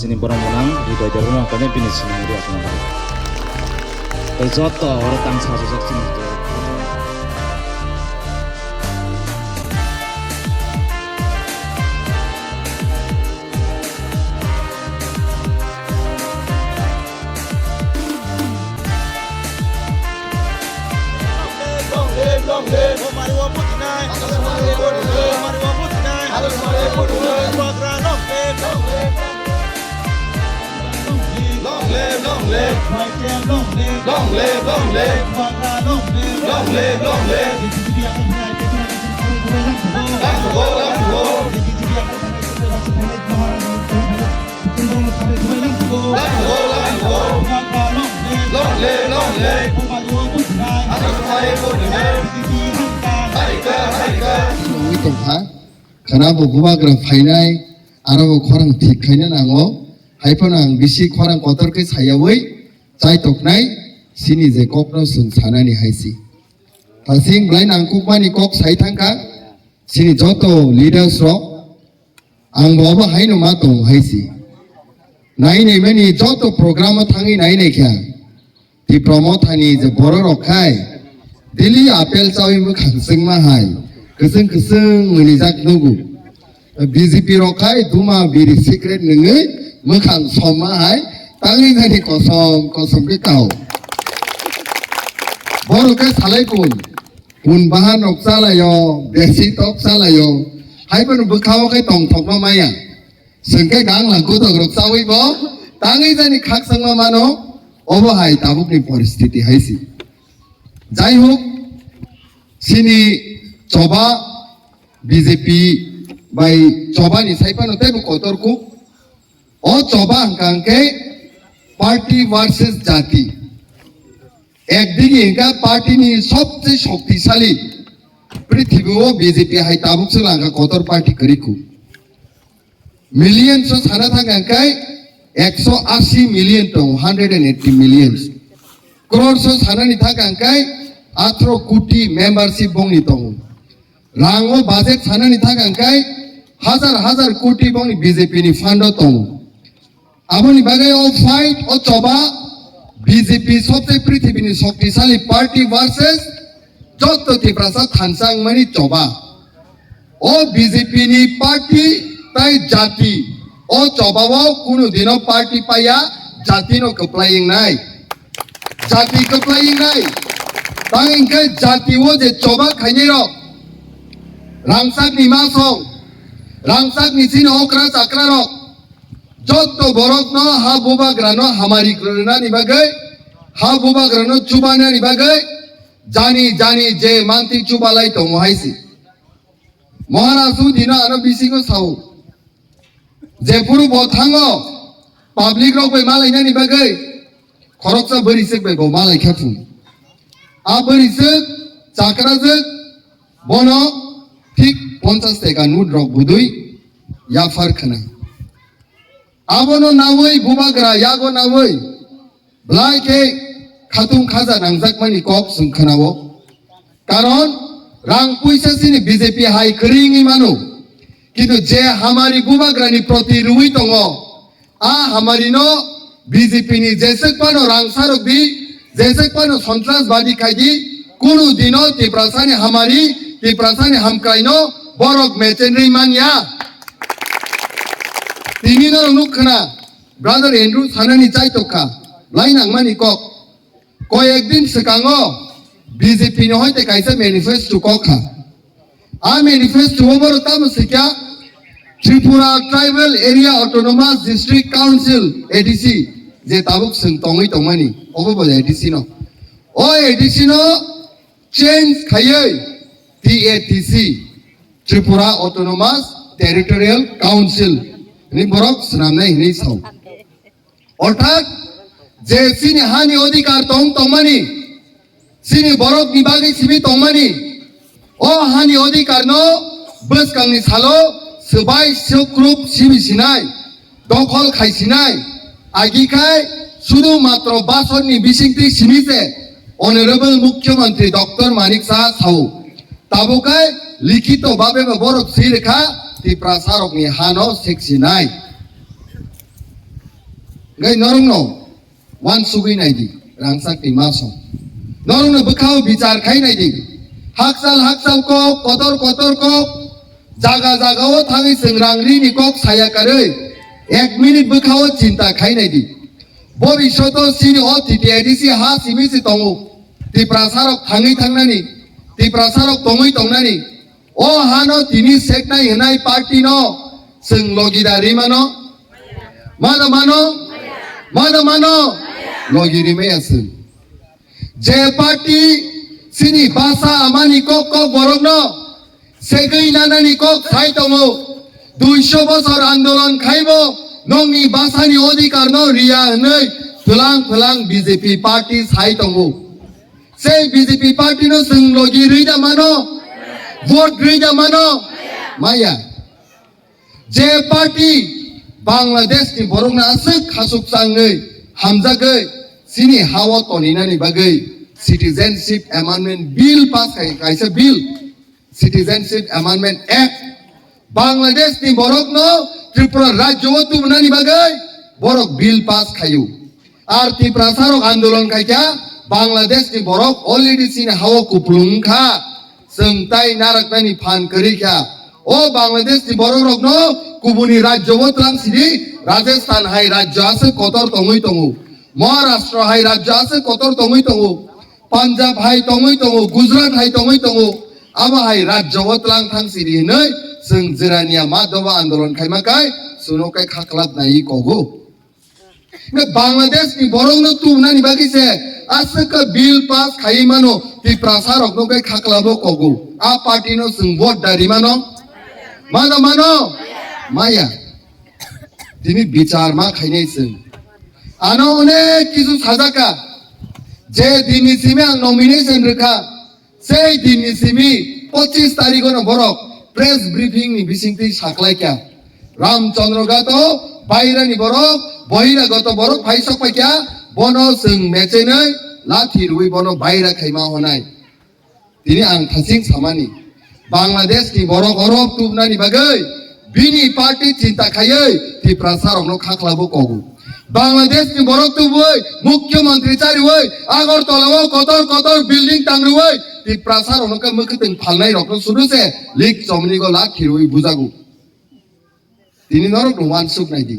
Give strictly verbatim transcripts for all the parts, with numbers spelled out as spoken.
Chini borok mwnang Hridoy Debbarma khe bini sinimri apna bai. Tei joto oro tang sajajak chini. Long live, long live. Long live, long live. Long live, long live. Long live, long live. Wngwi tongkha, khwna bo bubagra phainai, aro bo khorang thik khaina nango, hai phano ang bisi khorang kotor khe sayaui chaitoknai, chini je kokno chwng sanani hai si. Thasing belai nangkukmani kok sai thangkha, chini joto leaders rok, ang bo obo haino ma tong hai si. Nai nai mani joto program o thangwi nai nai kha. Tipra Mothani je borok rok khai, daily apple chawi mwkhang chwngma hai, kwchwng kwchwng mwnijak nugo. B J P rok khai duma biri secret nungwi mwkhang somma hai, tangwi jani kosom kosom khe kao. Borok khe salai kun, kun bahan rok chalaio, desi tok chalaio, hai phano bwkhao khe tongthokma maya. Chwng khe gang lang kutok rok chawi bo tangwi jani khakchangma mano, obo hai tabukni poristiti hai si. Jai hok, chini choba B J P bai choba ni sai phano teibo kotor kuk. O choba hwnkha hwnkhe party versus jati. Ekdigi hwnkha party ni sobse shoktisali prithibi o B J P hai tabuk se langkha kotor party kwrwi kuk. Millions o sana thang ang kai ekso asi million tong, hundred and eighty millions. Crores o sanani thang ang kai athro koti membership bongni tongo. Rang o budget sanani thang ang kai hajar hajar koti bongni B J P ni fund o tongo. Aboni bagwi o fight o choba B J P sobse prithibini shoktisali party versus joto Tiprasa thansa wngmani choba. O B J P ni party tai jati, o choba o kunu dino party paya, jati no kwplai wngnai. Jati kwplai wngnai. Tang hwnkhe jati o je choba khainai rok, rangchak ni masong, rangchak ni chini okra chakra rok, joto borok no ha bubagra no hamari rwnani bagwi, ha bubagra no chubanani bagwi, jani jani je mantri chubalai tongo hai si. Maharaj Sudhino ano bisingo sao. Jephuru bo thango, public rok bai malainani bagwi, khoroksa bwrwi swk bai bo malai kha phung. A bwrwi swk, chakra swk, bono thik ponchas teka note rok budui yaphar khna. Abono nawi bubagra yago nawi. Belai khe khatung khaja nangjakmani kok chwng khwnao. Karon rang puisa chini B J P hai kwrwi wngwi mano. Kintu je hamari bubagrani proti rwui tongo, a hamarino B J P ni jeswk phano rang sarok di, jeswk phano sontrasbadi khai di, kunu dino Tiprasani hamari, Tiprasani hamkraino borok mechenrwi manya. Tini norok nuk khna. Brother Andrew sanani chai tokha, lai nangmani kok. Koyek din swkango B J P ni hoite kaisa manifesto kok kha. A manifesto o borok tamo swikha Tripura Tribal Area Autonomous District Council, A D C, je tabuk swng tongwi tongmani, obo bo A D C no. O A D C no change khaiwi T A T C, Tripura Autonomous Territorial Council, hwnwi borok swnamnai hwnwi sao. Orthat je chini hani odhikar tong tongmani, chini borokni bagwi simi tongmani, o hani odhikarno bwskangni salo swbai swkrup simi sinai. Dokhol khaisinai, agi khai sudu matro basonni bisingtwi simi se Honorable Mukhyamantri Doctor Manik Saha sao. Tabuk khai likhito babe bo borok swi rwkha Tiprasarokni hano seksinai. Gai norokno wansugwi naidi, rangchakni masong. Norokno bwkhao bichar khai naidi. Hakchal hakchal kok, kotor kotor kok, jaga jagao thangwi chwng rang rini kok saya karwi, ek minute bwkhao chinta khai naidi. Bobishoto chini o T T A D C ha simi se tongo. Tiprasarok thangwi thangnani, Tiprasarok tongwi tongnani, o hano tini seknai hwnai party no chwng logi da ri mano? Mano mano? Mano mano? Logi ri maya chwng. Je party chini basa amani kok kok borok no segwi nanani kok sai tongo. Duiso bosor andolon khaibo nongni basani odhikar no riya hwnwi phelang phelang B J P party sai tongo. Sei B J P party no chwng logi rwi da mano, vote rwi da mano, maya. Je party Bangladesh ni borok no aswk khasuk changwi hamjagwi chini ha o toninani bagwi Citizenship Amendment Bill pass khai, kaisa bill, Citizenship Amendment Act, Bangladesh ni borok no Tripura rajyo o tubunani bagwi borok bill pass khaio. Ar Tiprasa rok andolon khaikha, Bangladesh ni borok already chini ha o kupulung wngkha, chwng tai naraknani phan kwrwi kha. O Bangladesh ni borok rok no kubuni rajyo o twlang sidi, Rajasthan hai rajyo aswk kotor tongwi tongo, Maharashtra hai rajyo aswk kotor tongwi tongo. Punjab hai tongwi tongo, Gujarat hai tongwi tongo, abo hai rajyo o tlang thang sidi hinwi chwng jirania ma doba andolon khaima kai chwngno kai khaklap nai kogo. Hwnkhe Bangladesh ni borok no tubunani bagwi se aswk khe bill pass khaiwi mano, Tiprasa rok no kai khaklabo kogo. A party no chwng vote da ri mano? Mano mano? Maya. Tini bichar ma khainai chwng. Ano onek kisu sajak kha. Je din ni simi ang nomination rwkha, sei din ni simi pochis tarikh no borok press briefing ni bisingtwi saklai kha. Ramchandra Gato baira ni borok, Bahiragoto borok phai sok pai kha, bono chwng mechenai lathi rwi bono baira khaima honai. Tini ang thasing samani, Bangladesh ni borok oro tubnani bagwi bini party chinta khaiwi Tiprasa rokno khaklabo kogo. Bangladesh ni borok tubui Mukhyamantri chariwi Agartala o kotor kotor building tangrwi Tiprasa rokno khe mwkhwtwng phalnai rokno sudu se lik chomni go lak khirwi bujago. Tini norok no wansuk nai di.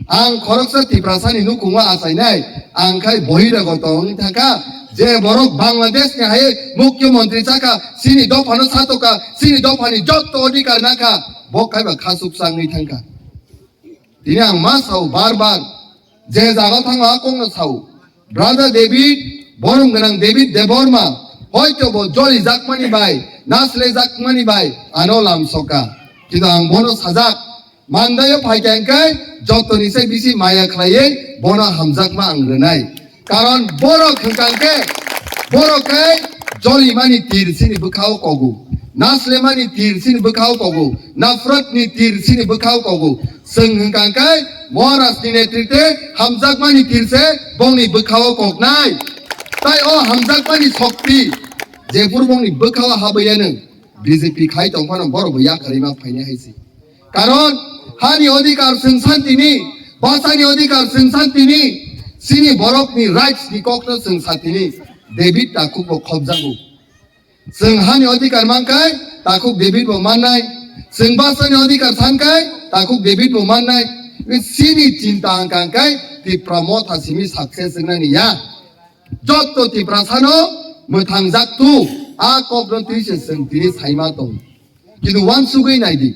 Ang khoroksa Tiprasa ni nukhungo achainai, ang khai Bahiragoto wng thangkha, je borok Bangladesh ni hai Mukhyamantri chakha, chini dophano satoka, chini dophani jotto odhikar nakha, bo khai ba khasuk changwi thangkha. Tini ang ma sao bar bar, je jaga thango a kokno sao. Brother David, borom gwnang David Debbarma, hoito bo joli jakmani bai, nasle jakmani bai, ano lam soka. Kintu ang bono sajak, mandaio phaikha hwnkhe, jotoni se bisi maya khlaiwi bono hamjakma ang rwnai. Karon borok hwnkha hwnkhe, borok khe jolimani tir sini bwkhao kogo, naslemani tir sini bwkhao kogo, nafratni tir sini bwkhao kogo. Chwng hwnkha hwnkhe Maharajni netritwe hamjakmani tirse bongni bwkhao koknai. Tai o hamjakmani shokti jephuru bongni bwkhao habwi anw B J P khai tongphano borokbo yakarwi ma phainai hai se. Karon hani odhikar chwng santini, bwsani odhikar chwng santini, chini borokni rights ni kokno chwng santini, David takhukbo khopjago. Chwng hani odhikar mankhai, takhuk David bo mannai. Chwng bwsani odhikar sankhai, takhuk David bo mannai. Chini chinta hwnkha hwnkhe Tipra Motha simi success wngnani ya. Jotto Tiprasano mwthangjak tu, a kokno twi se chwng tini saima tong. Kintu wansugwi nai di,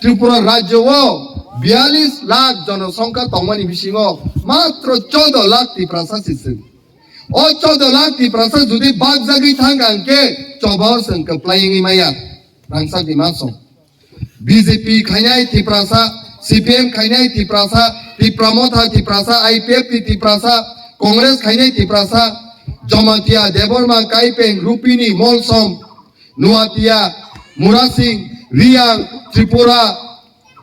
Tripura rajyo o biyalish lakh jonosongkha tongmani bisingo matro chodo lakh Tiprasa se chwng. O chodo lakh Tiprasa jodi bakjagwi thangkha hwnkhe chobao chwng kwplai wngwi maya. Rangchakni masong. B J P khainai Tiprasa, C P M khainai Tiprasa, Tipra Motha Tiprasa, I P F ni Tiprasa, Congress khainai Tiprasa, Jamatia, Debbarma, Kaipeng, Rupini, Molsom, Nuatia, Murasing, Riyang, Tripura,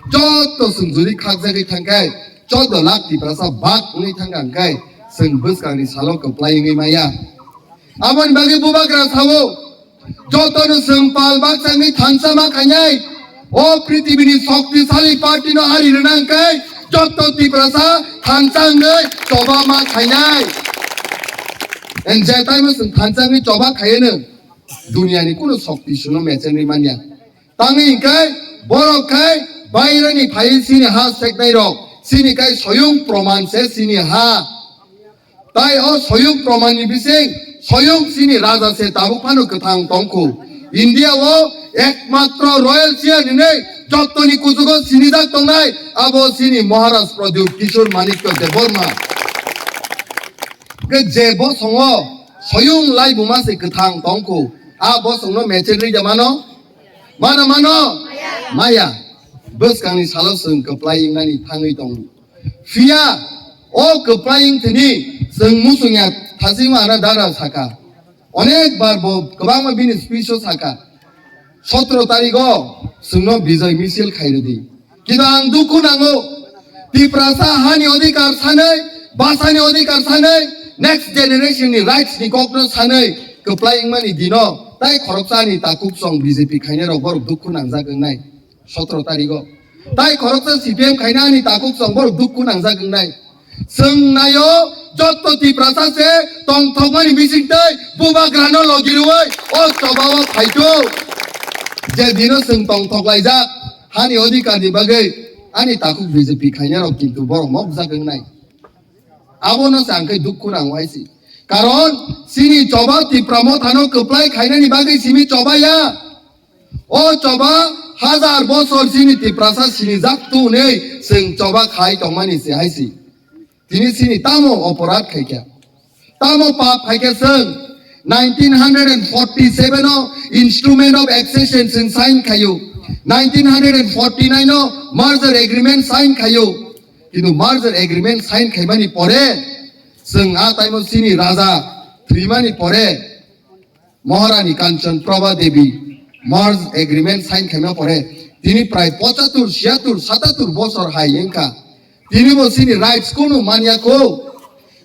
joto chwng jodi khakjagwi thangkhai, chodo lakh Tiprasa bak wngwi thangkha hwnkhe chwng bwskangni salo kwplai wngwi maya. Aboni bagwi bubagra sao, jotono chwng pal baksa wngwi thansa ma khainai, o prithibini shoktisali party no ari rwna hwnkhe Jotto Tiprasa thansa wngwi choba ma khainai. En je taimo chwng thansa wngwi choba khaiyono, duniani kuno shokti chwngno mechenwi manya. Tangwi hwnkhe borok khai bairani phaiwi chini ha seknairok, chini khai soyung proman se chini ha. Tai o soyung proman ni bising soyung chini raja se tabuk phano kwthang tongkhu. India o ekmatro royal chair hinwi jottoni kuchugo sinijak tongnai abo chini Maharaj Pradyut Kishore Manikya Debbarma. Ke je bosongo soyung laibuma se kwthang tongkhu. A bosongno mechenwi jamano? Mano mano? Maya. Bwskangni salo chwng kwplai wngnani thangwi tongo. Phiya o kwplai wngthini chwng muchungya thachingma ana dara saka. Onek bar bo kwbangma bini speech o saka. Sotro tarigo chwngno Bijoy misil khairwdi. Kintu ang dukhu nango. Tiprasa hani odhikar sanai, basani odhikar sanai, next generation ni rights ni kokno sanai, kwplai wngmani dino, tai khoroksa ni takhuk song B J P khainai rok borok dukhu nangjak wngnai. Sotro tarigo. Tai khoroksa C P M khaina ani takhuk song borok dukhu nangjak wngnai. Chwng naio jotto Tiprasa se tongthokmani bising tei bubagrano logi rwui o chobao phaito. Je dino chwng tongthok laijak hani odhikar ni bagwi ani takhuk B J P khaina rok kintu borok mokjak wngnai. Abono se ang khe dukhu nango hai si. Karon chini choba Tipra mothano kwplai khainani bagwi simi chobaya. O choba hazar bosor chini Tiprasa sinijak tu hwnwi chwng choba khai tongmani se hai si. Tini chini tamo oporadh khaikha? Tamo pap khaikha chwng? Nineteen hundred and forty-seven o Instrument of Accession chwng sign khaio. Nineteen hundred and forty-nine o Merger Agreement sign khaio. Kintu Merger Agreement sign khaimani pore chwng a taimo chini raja thwimani pore Maharani Kanchan Prabha Devi Merge Agreement sign khaima pore tini prai pochatur, siyatur, satatur bosor hai wngkha. Tini bo chini rights kunu manya kho.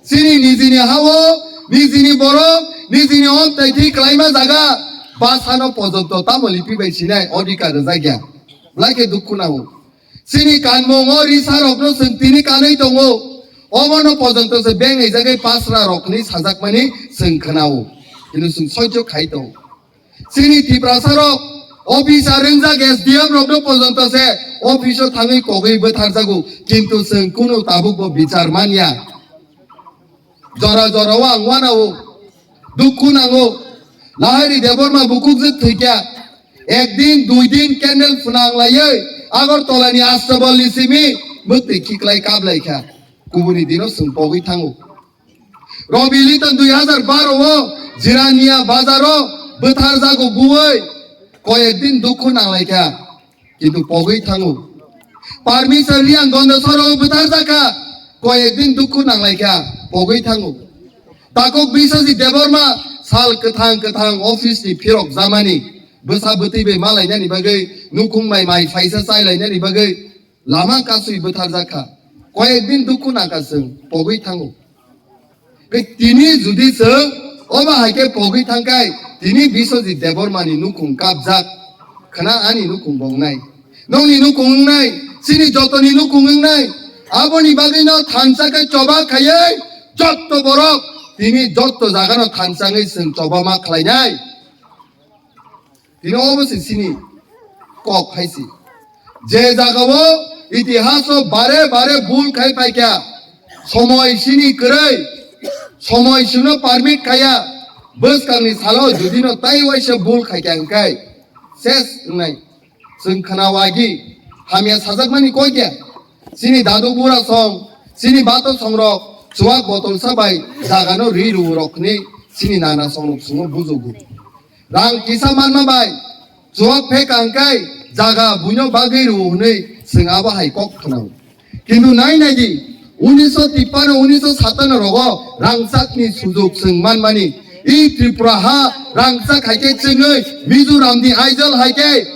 Chini nijini hao, nijini borok, nijini omtai thwi klaima jaga basano pojonto tamo lipi bai sinai odhikar rwjakya. Belai khe dukhu nango. Chini kanmung o risa rokno chwng tini kanwi tongo. Obono pojonto se beng rijagwi pasra rokni sajakmani chwng khwnao. Hino chwng soijo khai tongo. Chini Tiprasa rok officer wngjak S D M rokno pojonto se office o thangwi kogwi bwtharjago. Kintu chwng kunu tabuk bo bichar manya. Jora jora o ang uanao, dukhu nango. Lahari Debbarma bukukjwk thwikha. Ekdin, duidin candle phwnang laiwi Agartala ni Astabal ni simi mwktwi khiklai kap laikha. Kubuni dino chwng pogwi thango. Robi Liton dui hazar baro o Jirania bazar o bwtharjago buwi koyek din dukhu nang laikha. Kintu pogwi thango. Parmeswar Reang Gondasoro bwtharjakha, koyek din dukhu nang laikha, pogwi thango. Takhuk Biswajit Debbarma sal kwthang kwthang office ni phirok jamani, bwsa bwtwi bai ma lainani bagwi, nukhung mai mai phaisa chai lainani bagwi lama kasui bwtharjakha, koyek din dukhu nangkha chwng, pogwi thango. Tei tini judi chwng omo hai khe pogwi thang khai, tini Biswajit Debbarmani nukhung kapjak, khna ani nukhung bo wngnai, nokni nukhung wngnai, chini jotoni nukhung wngnai. Aboni bagwino thansa khe choba khaiwi jotto borok tini jotto jagano thansa wngwi chwng choba ma khlainai. Tini obo se chini kok hai se. Je jagao itihaso bare bare bul khai paikha, somoi sini kwrwi, somoi sino permit khaya, bwskangni salo judino tai waisa bul khaikha hwnkhe ses wngnai. Chwng khna wagi hamya sajakmani koi khe. Chini dadu bura song, chini bato songrok, chuwak botolsa bai jagano ri rw rok hwnwi chini nana songrok chwngno bujugo. Rang kisa manma bai chuwak phe kangkai jaga buino bagwi rw hwnwi chwng abo hai kok khwnao. Kintu nai nai di, unisho tipano, unisho satano rogo rangchakni sujuk chwng manmani. I Tripura ha rangchak hai khe chwngwi Mizoramni Aizawl hai khe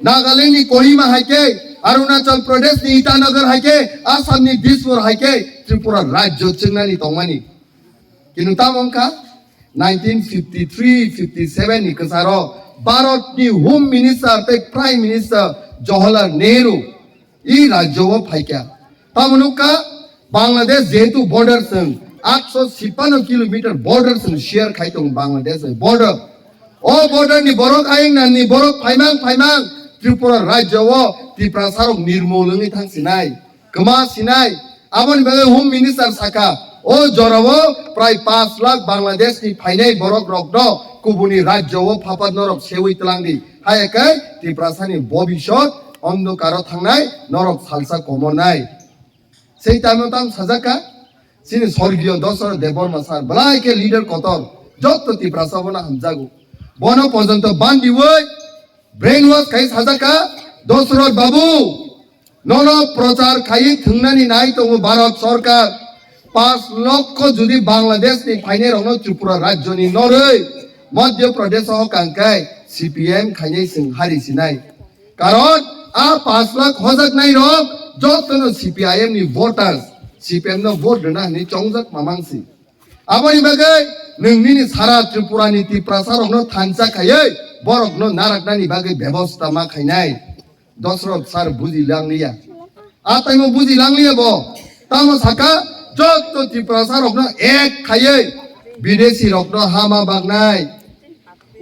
Nagalandni Kohima hai khe, Arunachal Pradeshni Itanagar hai khe, Assamni Dispur hai khe, Tripura rajyo chwngnani tongmani. Kintu tamo wngkha nineteen fifty three fifty seven ni kwcharo Bharatni Home Minister tei Prime Minister Jawaharlal Nehru i rajyo o phaikha. Tamo nukha, Bangladesh jehetu border chwng aatso chhippanno kilometer border chwng share khai tongo Bangladesh bai border. O border ni borok ayang nani borok phaimang phaimang Tripura rajyo o Tiprasa rok nirmol wngwi thang sinai, kwma sinai. Aboni bagwi Home Minister sakha, o jorao prai paanch lakh Bangladesh ni phainai borok rokno kubuni rajyo o phapat norok sewi twlang di. Haya khe Tiprasa ni bobisot ondokaro thangnai norok salsa komornai. Sei time o tamo sajak kha, chini sorgiyo Dosaro Debbarma sir, belai khe leader kotor, jotto Tiprasa bono hamjago. Bono porjonto bandiwi brainwash khai sajak kha, Dosarot babu, nono prochar khai thwngnani nai tongo Bharat Sarkar. Paanch lokho jodi Bangladesh ni phainai rokno Tripura rajyo ni norwi Madhya Pradesh o hokang khai C P M khainai chwng hari sinai. Karon a paanch lakh hojaknai rok jotono C P I M ni voters, C P M no vote rwna hwnwi chongjak mamang si. Aboni bagwi nwng nini sara Tripura ni Tiprasa rokno thansa khaiwi borokno naraknani bagwi bebosta ma khainai. Dosrot sir buji langliya. A taimo buji langliya bo. Tamo saka joto Tiprasa rokno ek khaiwi bidesi rokno hama bagnai.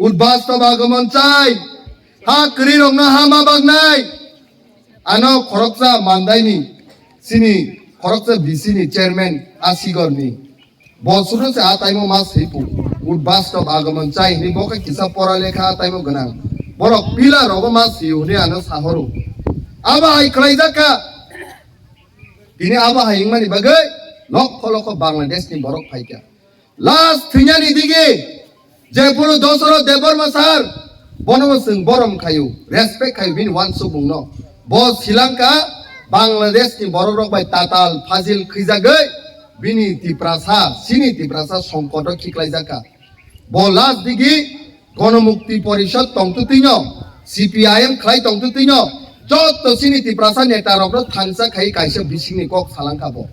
Udbasta bagomon chai. Ha kwrwi rokno hama bagnai. Ano khoroksa mandaini sini khoroksa B C ni chairman a sigorni. Bo sudo se a taimo ma swipu. Udbasta bagomon chai hini bo khe kisa pora lekha a taimo gwnang. Borok pila rogo ma swiyo hini ano sahoro. Abo hai khlaijak kha. Tini abo hai wngmani bagwi lokho lokho Bangladesh ni borok phaikha. Last thwinani digi jephuru Dosaro Debbarma sir, bono bo chwng borom khayu, respect khayu bini wansukmungno. Bo silangkha Bangladesh ni borok rok bai tatal phajil khwijagwi bini Tiprasa, sini Tiprasa songkoto khiklaijakha. Bo last digi Gonomukti Porishod tongtwtwino, C P I M khlai tongtwtwino, jotto chini Tiprasa neta rokno thansa khai kaisa bisingni kok salangkha bo.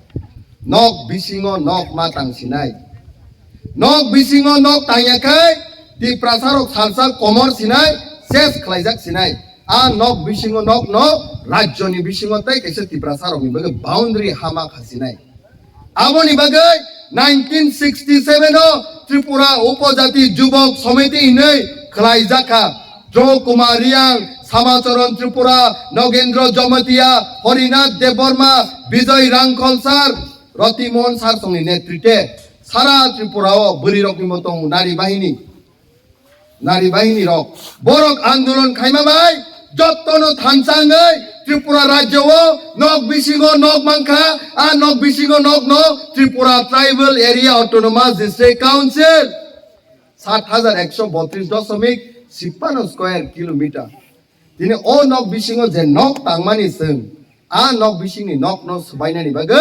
Nok bisingo nok ma tang sinai. Nok bisingo nok tangya khai Tiprasa rok salsa komor sinai, ses khlaijak sinai. A nok bisingo nokno rajyoni bisingo tei kaisa Tiprasa rokni bagwi boundary hama kha sinai. Aboni bagwi nineteen sixty seven o Tripura Upojati Jubok Somiti hinwi khlaijakha. Jyo Kumar Reang, Samacharan Tripura, Nogendra Jamatia, Harinath Debbarma, Bijoy Rangkhol sir, Roti Mohan sir songni netrite sara Tripura o bwrwi rokni bo tongo nari bahini. Nari bahini rok borok andolon khaima bai jottono thansa wngwi Tripura rajyo o nok bisingo nok mankha, a nok bisingo nokno Tripura Tribal Area Autonomous District Council sat hajar ekso botris dosomik chippanno square kilometer. Tini o nok bisingo je nok tangmani chwng, a nok bisingni nokno swbainani bagwi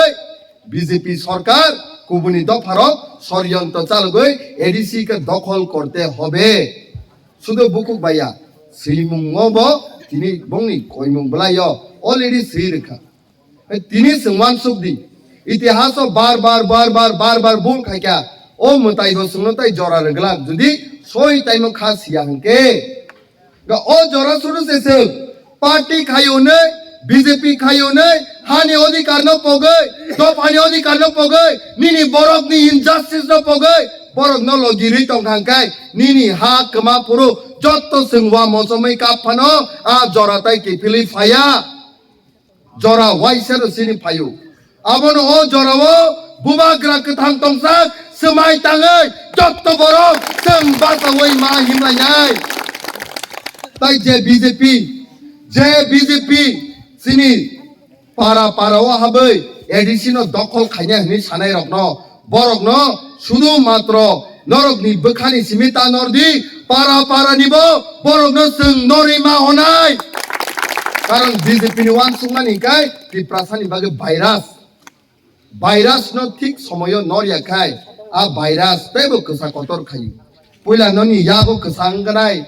B J P sorkar kubuni dopharok soriyonto chalogwi A D C khe dokhol korte hobe. Sudo bukuk baiya, swimungo bo tini bongni koimung bwlaio already swi rwkha. Tini chwng wansuk di, itihaso bar bar bar bar bar bar bul khaikha, o mwtai bo chwngno tai jora rwglak, jodi soi taimo kha siya hwnkhe. Ga o jora suru se se party khayo ne, B J P khayo ne, hani odhikar no pogoi, dophani odhikar no pogoi, nini borok ni injustice no pogoi, borok no logirwi tong thang kai, nini ha kwma phuru jotto chwng wa mosomoi kap phano, a jora tai kiphilwi phaya. Jora waisa no sini phaio. Abono o jorao bubagra kwthang tongsak swmai tangwi jotto borok chwng bachaui ma himlainai. Tai je B J P, je B J P sini para para o habwi A D C no dokhol khaina hwnwi sanai rokno Borokno sudu matro norokni bwkhani simi ta nordi, para para ni bo borokno chwng norwi ma honai. Karon B J P ni wansukmani kai Tiprasa ni bagwi virus. Virus no thik somoyo norya khai a virus teibo kwsa kotor khayo. Puila noni yago kwsa wngwnai,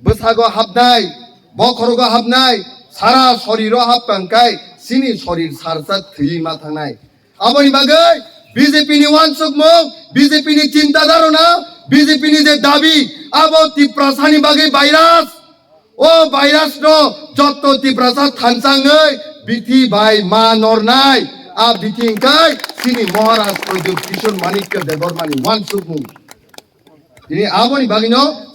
bwsago hapnai, bokhorogo hapnai, sara soriro hapkang kai chini sorir sarsa thwi ma thangnai. Aboni bagwi B J P ni wansukmung, B J P ni chinta dharona, B J P ni je dabi, abo Tiprasa ni bagwi virus. O virus no jotto Tiprasa thansa wngwi bithi bai ma nornai. A biti hwnkhe chini Maharaj Pradyut Kishore Manikya Debbarmani wansukmung. Tini aboni bagwino